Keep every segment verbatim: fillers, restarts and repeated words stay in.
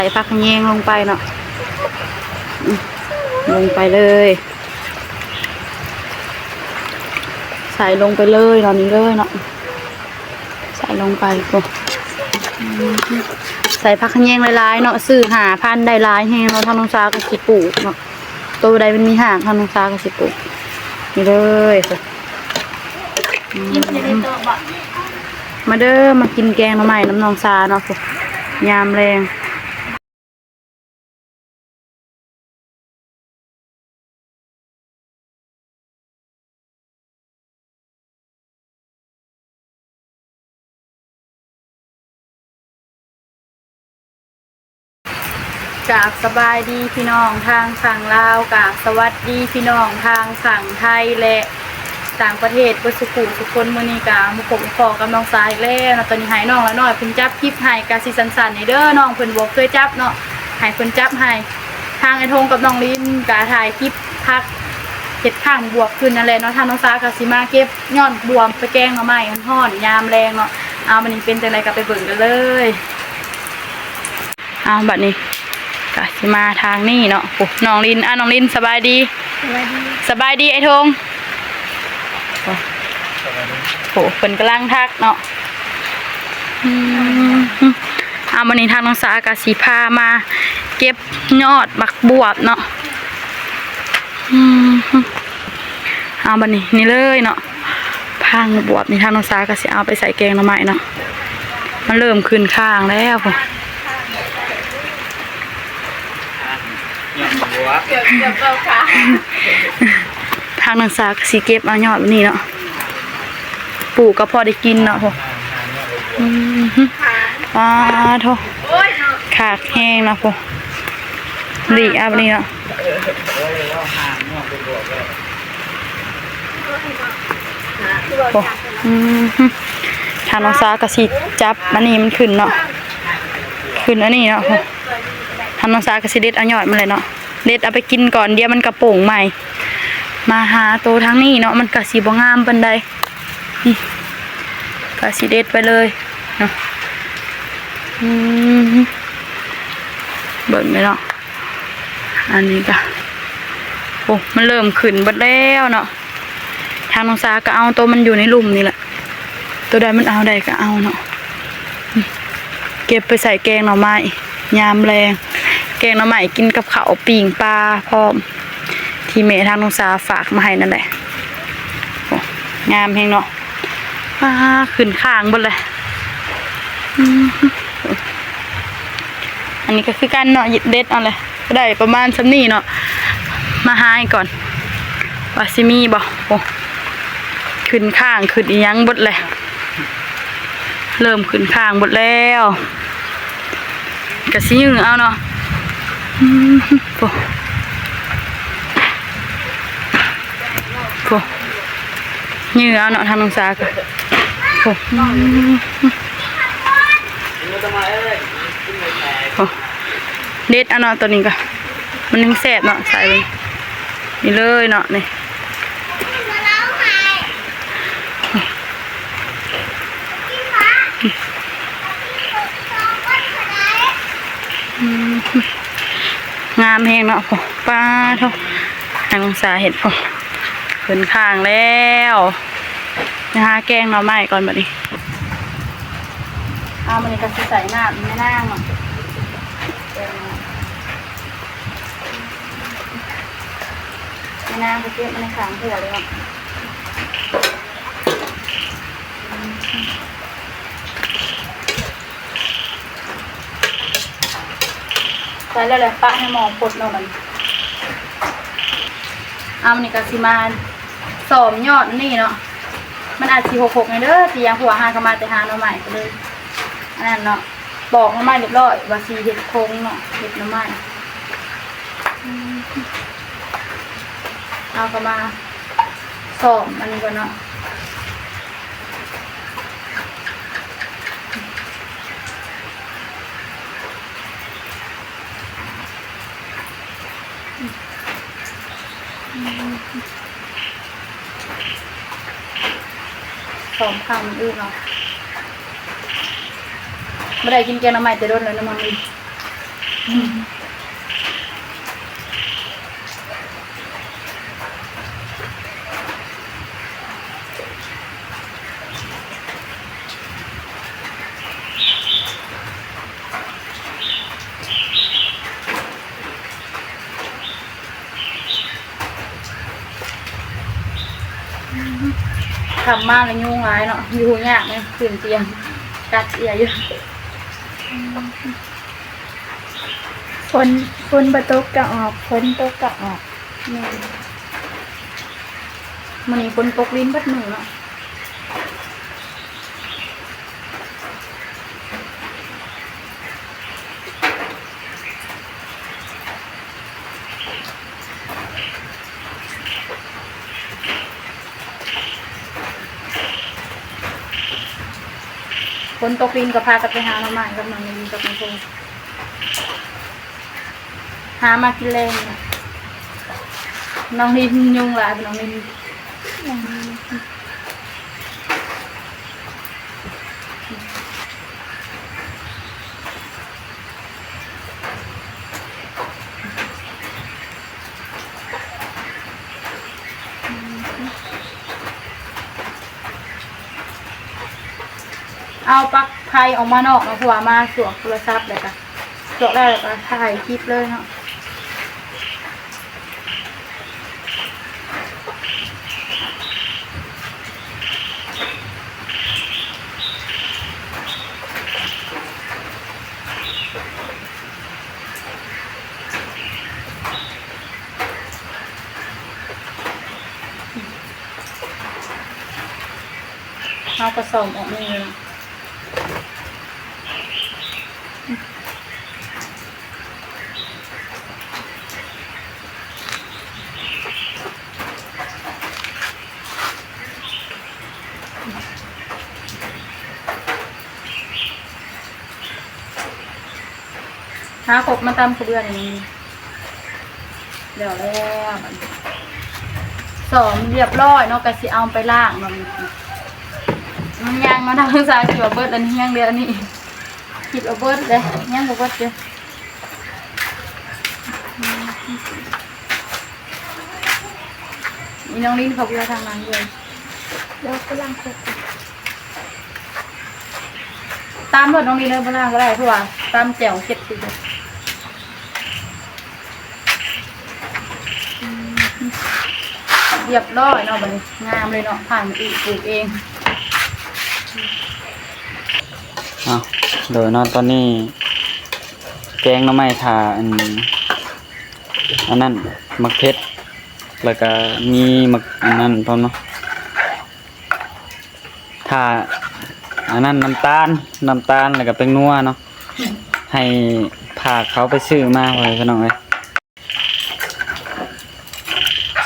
ส่ผักขะแยงลงไปเนาะ อืม ลงไปเลย ใส่ลงไปเลยเนาะ นี่เลยเนาะ ใส่ลงไป โอ้ อืม ใส่ผักขะแยงหลายๆเนาะ ซื้อห้าพันได้หลายแฮงเนาะ ทางน้องสาวก็สิปลูกเนาะ โตใดมันมีหาก ทางน้องสาวก็สิปลูก นี่เลย อืม มาเด้อ มากินแกงหน่อไม้นำน้องสาเนาะ ยามแลง กราบสบายดีพี่น้องทางฝั่งลาว กราบสวัสดีพี่น้องทางฝั่งไทยและต่างประเทศเบิดสุขุสุคน มื้อนี้ก็มาพบมาพ้อกับน้องสาอีกแล้วเนาะ ตอนนี้ให้น้องละน้อยเพิ่นจับคลิปให้ ก็สิสั้นๆนี่เด้อ น้องเพิ่นบ่เคยจับเนาะ ให้เพิ่นจับให้ ทางไอ้ทงกับน้องลินก็ถ่ายคลิปผัก เฮ็ดข้างบวบขึ้นนั่นแหละเนาะ ทางน้องสาก็สิมาเก็บยอดบวบไปแกงหน่อไม้ฮ้อนๆยามแลงเนาะ เอา บัดนี้เป็นจั่งใดก็ไปเบิ่งกันเลย เอา บัดนี้ก็สิมาทางนี้เนาะ โอ้ น้องลิน อ่ะ น้องลิน สบายดี สบายดี สบายดีไอ้ทง โอ้ โอ้ เพิ่นกำลังทักเนาะ อืม เอา บัดนี้ทางน้องสาก็สิพามาเก็บยอดบักบวบเนาะ อืม เอา บัดนี้นี่เลยเนาะ ผักบวบนี่ทางน้องสาก็สิเอาไปใส่แกงหน่อไม้เนาะ มันเริ่มขึ้นข้างแล้วพุ้น ทางน้องสาก็สิเก็บเอายอดนี่เนาะ ปลูกก็พอได้กินเนาะพุ้น อืม อ่า โธ่ คักแฮงเนาะพุ้น ดีอัพนี่เนาะ โอ้ อืม ทางน้องสาก็สิจับอันนี้มันขึ้นเนาะ ขึ้นอันนี้เนาะ ทางน้องสาก็สิเด็ดเอายอดมันเลยเนาะ เด็ดเอาไปกินก่อน เดี๋ยวมันกะโป่งใหม่ มาหาโตทางนี้เนาะ มันก็สิบ่งามปานใด นี่ ก็สิเด็ดไปเลยเนาะ อืม เบิ่งเลยเนาะ อันนี้ก็ โอ้ มันเริ่มขึ้นเบิดแล้วเนาะ ทางน้องสาก็เอาโตมันอยู่ในลุ่มนี่แหละ โตใดมันเอาได้ก็เอาเนาะ เก็บไปใส่แกงหน่อไม้ ยามแลง แกงหน่อไม้กินกับข้าวปิ้งปลาพร้อม ที่แม่ทางน้องสาฝากมาให้นั่นแหละ โอ้ งามแฮงเนาะ อ่า ขึ้นข้างเบิดเลย อืม อันนี้ก็คือกันเนาะ เด็ดเอาเลย ก็ได้ประมาณส่ำนี้เนาะ มาหาให้ก่อน ว่าสิมีบ่ โอ้ ขึ้นข้าง ขึ้นอีหยังเบิดเลย เริ่มขึ้นข้างเบิดแล้ว ก็สิยื้อเอาเนาะ อืม โอ้ โอ้ ยื้อเอาเนาะ ทางน้องสาก็ โอ้ อืม โอ้ เด็ดเอาเนาะ ตัวนี้ก็ มันยังแซ่บเนาะ ใส่ไปนี่เลยเนาะ นี่ อืม งามแฮงเนาะ โอ้ ปาดโธ่ ทางน้องสาเห็น โอ้ ขึ้นข้างแล้ว นะฮะ แกงหน่อไม้ก่อนบัดนี้ เอา บัดนี้ก็สิใส่น้ำแม่นางเนาะ แม่นางก็เก็บมาในข้างหัวเลยเนาะ ใส่แล้วแหละ ปะให้หม้อพดเนาะมัน เอา มันนี่ก็สิมาสอมยอดนี่เนาะ มันอาจสิหกๆหน่อยเด้อ สิยัง เพราะว่าหาก็มาแต่หาหน่อไม้ก็เลย อันนั้นเนาะ ปอกหน่อไม้เรียบร้อย ว่าสิเฮ็ดคงเนาะ เฮ็ดหน่อไม้ อืม เอาก็มาสอมอันนี้ก่อนเนาะ สองข้างมันอื้อเนาะ บ่ได้กินแกงหน่อไม้แต่โดนแล้วเนาะ มัน ค่ำมาแล้วยุงหลายเนาะ อยู่ยากเลย ขึ้นเตียง กัดเอื้อยอยู่ ฝน ฝนบ่ตกก็ออก ฝนตกก็ออก แม่น มื้อนี้ฝนตกรินเบิดมื้อเนาะ ฝนตกรินก็พากันไปหาหน่อไม้กับน้องลินกับน้องพงษ์ หามากินแลง น้องลินยุงหลาย น้องลิน เอาปลั๊กไฟออกมานอกเนาะ เพราะว่ามาสวกโทรศัพท์แล้วก็ สวกแล้วก็ถ่ายคลิปเลยเนาะ เอากระสอบออกนี่เลย หาครบมาตำกระเบื้องนี่ เดี๋ยวแล้ว สอบเรียบร้อยเนาะ ก็สิเอาไปล้างเนาะ มันยังมาทางซ้าย คิดว่าเบิดอันนี้ ยังเหลืออันนี้ คิดว่าเบิดเลย ยังบ่เบิดเลย อีน้องลินเขาเพื่อทางนั้นเลย เดี๋ยวกำลังครบ ตำรวจน้องลินเลย บ่ล้างก็ได้ เพราะว่าตำแจ่วเสร็จสิ เรียบร้อยเนาะ บัดนี้งามเลยเนาะ ผ่านอีกปลูกเอง อ้าว โดยเนาะ ตอนนี้ แกงหน่อไม้ถ่าอัน อันนั้น หมากเผ็ด แล้วก็มีหมากอันนั้นพร้อมเนาะ ถ่าอันนั้นน้ำตาล น้ำตาล แล้วก็แป้งนัวเนาะ ให้พาเขาไปซื้อมาไว้พี่น้องเอ้ย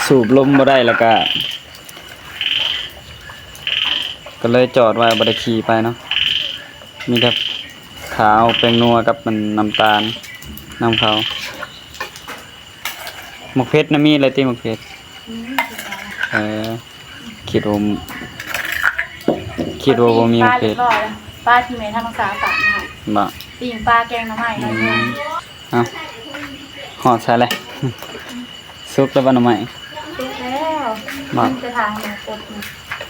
สูบลมบ่ได้แล้วก็ ก็เลยจอดไว้ บ่ได้ขี่ไปเนาะ มีแต่ถ่าเอาแป้งนัวกับมันน้ำตาลนำเขา หมากเผ็ดนะ มีอะไรติหมากเผ็ด อืม เออ คิดว่า คิดว่าบ่มีหมากเผ็ด ปลาที่แม่ทำมาสาฝากมา บ่ ปิ้งปลาแกงหน่อไม้ อืม เนาะ เอา ฮอดใส่เลย สุกแล้วบ่หน่อไม้ สุกแล้ว บ่ มันจะทางหมูกบนี่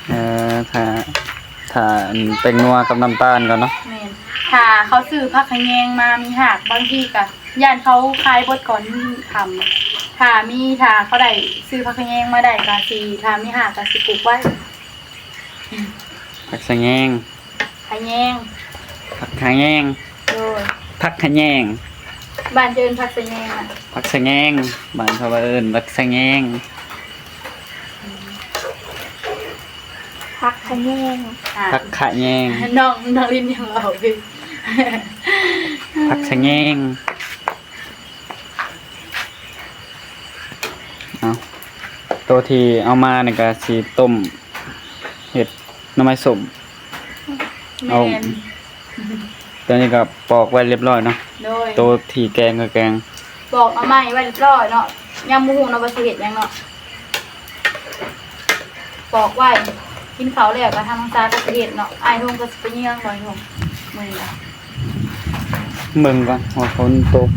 เออ ถ่า ถ่าอันแป้งนัวกับน้ำตาลก่อนเนาะ แม่น ถ้าเขาซื้อผักขะแยงมามีหาก บางทีก็ย่านเขาขายเบิดก่อนค่ำ ถ้ามี ถ้าเขาได้ซื้อผักขะแยงมาได้ก็สิ ถ้ามีหากก็สิปลูกไว้ ผักสะแงง ขะแยง ผักขะแยง โดย ผักขะแยง บ้านจะเอิ้นผักสะแงงอะ ผักสะแงง บ้านเขาว่าเอิ้นผักสะแงง ผักขะแยง อ่ะ ผักขะแยง น้อง น้องลินยังเอาอยู่ ผักสะแงง เอา ตัวที่เอามานี่ก็สิต้ม เฮ็ดหน่อไม้ส้ม เอา แม่น ตัวนี้ก็ปอกไว้เรียบร้อยเนาะ โดย ตัวที่แกงก็แกง ปอกหน่อไม้ไว้เรียบร้อยเนาะ ยังบ่ฮู้เนาะว่าสิเฮ็ดหยังเนาะ ปอกไว้ กินข้าวแล้วก็ทำความสะอาดก็สิเฮ็ดเนาะ อ้ายทงก็สิไปเยี่ยมบ่อยทง มื้อนี้ล่ะ เบิ่งก่อนว่าฝนตก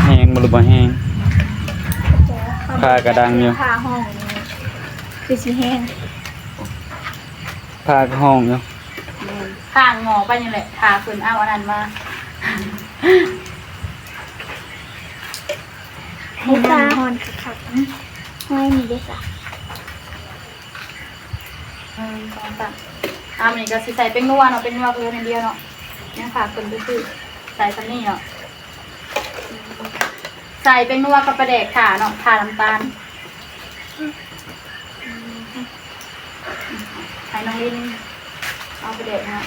แฮงบ่หรือบ่แฮง ผ้ากะดังอยู่ ผ้าห้องนี่คือสิแฮง ผ้ากะห้องอยู่ แม่น ผ้าหงอไปนี่แหละ ผ้าเพิ่นเอาอันนั้นมา มุกตาฮ้อนคักๆ นะ ห้อยนี่เด้อจ้ะ หนึ่ง สอง สาม อ่า มันนี้ก็สิใส่แป้งนัวเนาะ แป้งนัวก็เหลือนิดเดียวเนาะ ยังฝากเพิ่นไปซื้อ ใส่ซำนี้เนาะ ใส่แป้งนัวกับปลาแดกถ่าเนาะ ถ่าน้ำตาล ให้น้องลินเอาปลาแดกมา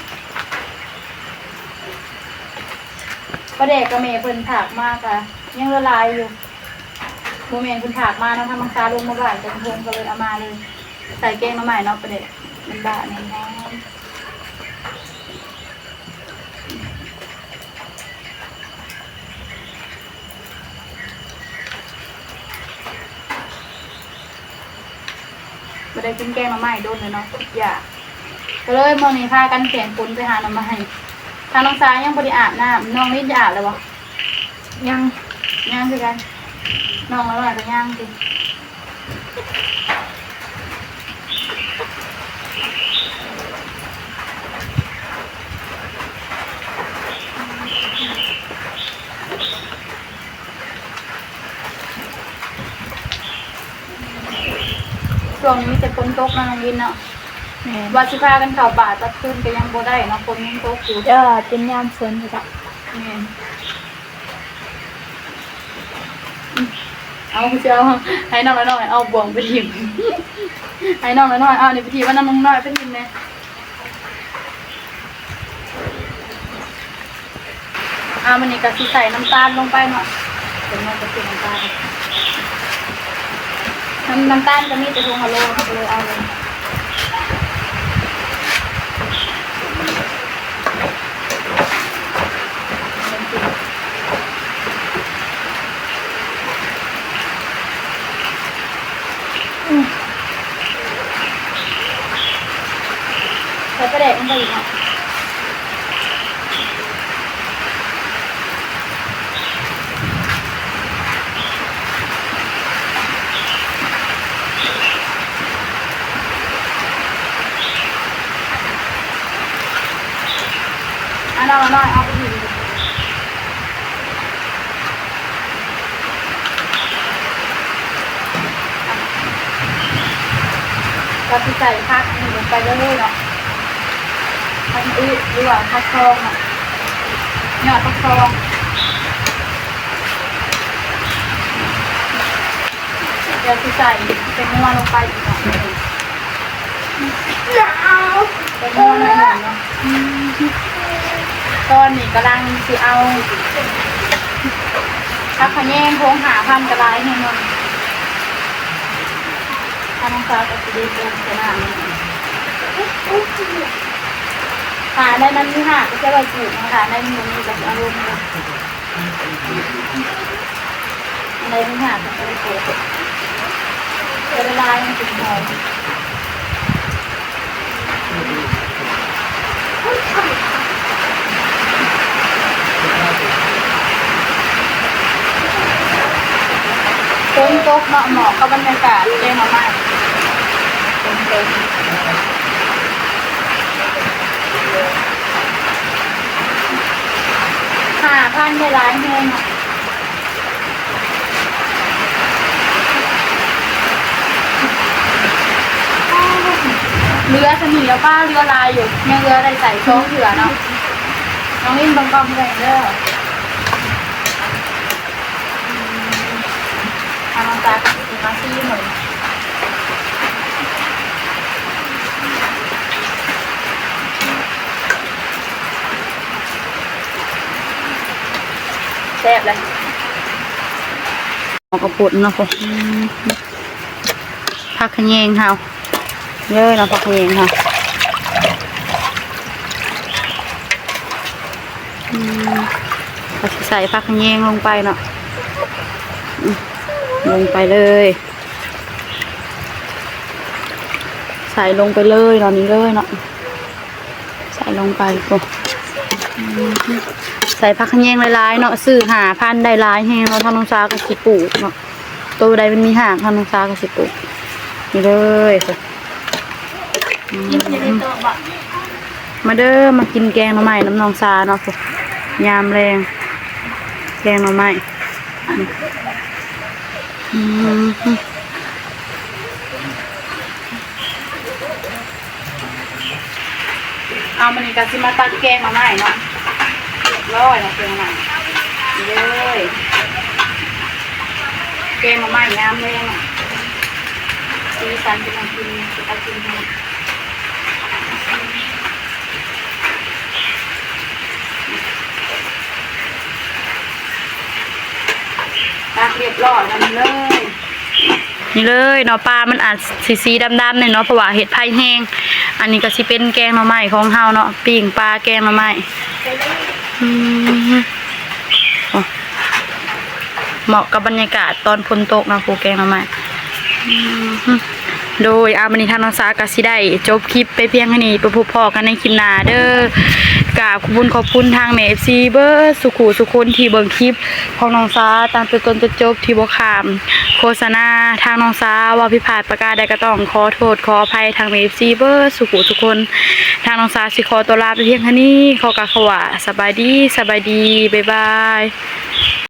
ปลาแดกก็แม่เพิ่นฝากมากะ ยังเหลือหลายอยู่ บ่แม่นเพิ่นฝากมาเนาะ ทางน้องสาลงมาบ้านแต่เพิ่นก็เลยเอามาเลย ใส่แกงหน่อไม้เนาะ ปลาแดกมันบ้าแน่นอน บ่ได้กินแกงหน่อไม้โดนเลยเนาะ อยาก ก็เลยมื้อนี้พากันแข่งคนไปหาหน่อไม้ ทางน้องสายังบ่ได้อาบน้ำ น้องลินจะอาบแล้วบ่ ยัง ยังคือกัน น้องน้อยก็ยังสิ ช่วงนี้มีแต่ฝนตกเนาะน้องลินเนาะ แม่น ว่าสิพากันเข้าป่าตัดฟืนก็ยังบ่ได้เนาะ ฝนยังตกอยู่ เออ เป็นยามฝนอยู่จ้ะ แม่น เอา สิเอา ให้น้องน้อยๆเอาบ่วงไปถิ่ม ให้น้องน้อยๆเอานี่ไปถิ่ม ว่าน้องน้อยไปถิ่มแหน่ อ่า มันนี้ก็สิใส่น้ำตาลลงไปเนาะ เป็นน้อยก็คือน้ำตาล น้ำ น้ำตาลก็มีแต่ถุงละโลเนาะ ก็เลยเอาเลย ใส่ปลาแดกลงไปอีกเนาะ เอาหน่อยๆ เอาไปถิ่ม ก็สิใส่ผักนี่ลงไปเลยเนาะ ผักอื้อหรือว่าผักซองเนาะ ยอดผักซอง เดี๋ยวสิใส่แป้งนัวลงไปอีกหน่อยหนึ่ง แป้งนัวหน่อยหนึ่งเนาะ ตอนนี้กำลังสิเอาผักขะแยง โทงหาพันกะหลายแฮงเนาะ ถ้าน้องสาวก็สิได้ปลูกชนะมัน ถ้าได้มันมีหากก็จะไว้ปลูกเนาะ ถ้าได้มันบ่มีก็สิเอาลงเลย อันใดมีหากก็จะไว้ปลูก จะได้ลายมันสิหอม ฝนตกเนาะ เหมาะกับบรรยากาศแกงหน่อไม้ ฝนตก ห้าพันได้หลายแฮงเนาะ เหลือสนิทแล้วป้า เหลือหลายอยู่ ยังเหลือได้ใส่ซองเถื่อเนาะ น้องลินเบิ่งกล้องเบิ่งเด้อ ทางน้องตาก็สิมาซีหมด แซ่บเลย เอากระปุกเนาะ อืม ผักขะแยงเฮา เยอะเนาะ ผักขะแยงเฮา อืม ก็สิใส่ผักขะแยงลงไปเนาะ อืม ลงไปเลย ใส่ลงไปเลยเนาะ นี่เลยเนาะ ใส่ลงไป โอ้ อืม ใส่ผักขะแยงหลายๆเนาะ ซื้อห้าพันได้หลายแฮงเนาะ ทางน้องสาก็สิปลูกเนาะ โตใดมันมีหาก ทางน้องสาก็สิปลูก นี่เลย อืม มาเด้อ มากินแกงหน่อไม้นำน้องสาเนาะ ยามแลง แกงหน่อไม้ อืม เอา มื้อนี้ก็สิมาตักแกงหน่อไม้เนาะ เรียบร้อยเนาะ แกงหน่อไม้ นี่เลย แกงหน่อไม้ยามแลงเนาะ สีสันเป็นตากิน เป็นตากินเนาะ ตักเรียบร้อยแล้วนี่เลย นี่เลยเนาะ ปลามันอาจสิสีดำๆหน่อยเนาะ เพราะว่าเฮ็ดไฟแฮง อันนี้ก็สิเป็นแกงหน่อไม้ของเฮาเนาะ ปิ้งปลาแกงหน่อไม้ อืม โอ้ เหมาะกับบรรยากาศตอนฝนตกเนาะ ผู้แกงหน่อไม้ อืม โดย อ่า มื้อนี้ทางน้องสาก็สิได้จบคลิปไปเพียงเท่านี้ ไปพบพ้อกันในคลิปหน้าเด้อ กราบขอบคุณขอบคุณทางแม่ เอฟซี เบิดสุขุสุคนที่เบิ่งคลิปของน้องสาตั้งแต่ต้นจนจบ ที่บ่ข้ามโฆษณาทางน้องสา ว่าผิดพลาดประการใดก็ต้องขอโทษขออภัยทางแม่ เอฟซี เบิดสุขุสุคน ทางน้องสาสิขอตัวลาไปเพียงเท่านี้ ขอกล่าวคำว่าสบายดี สบายดี บ๊ายบาย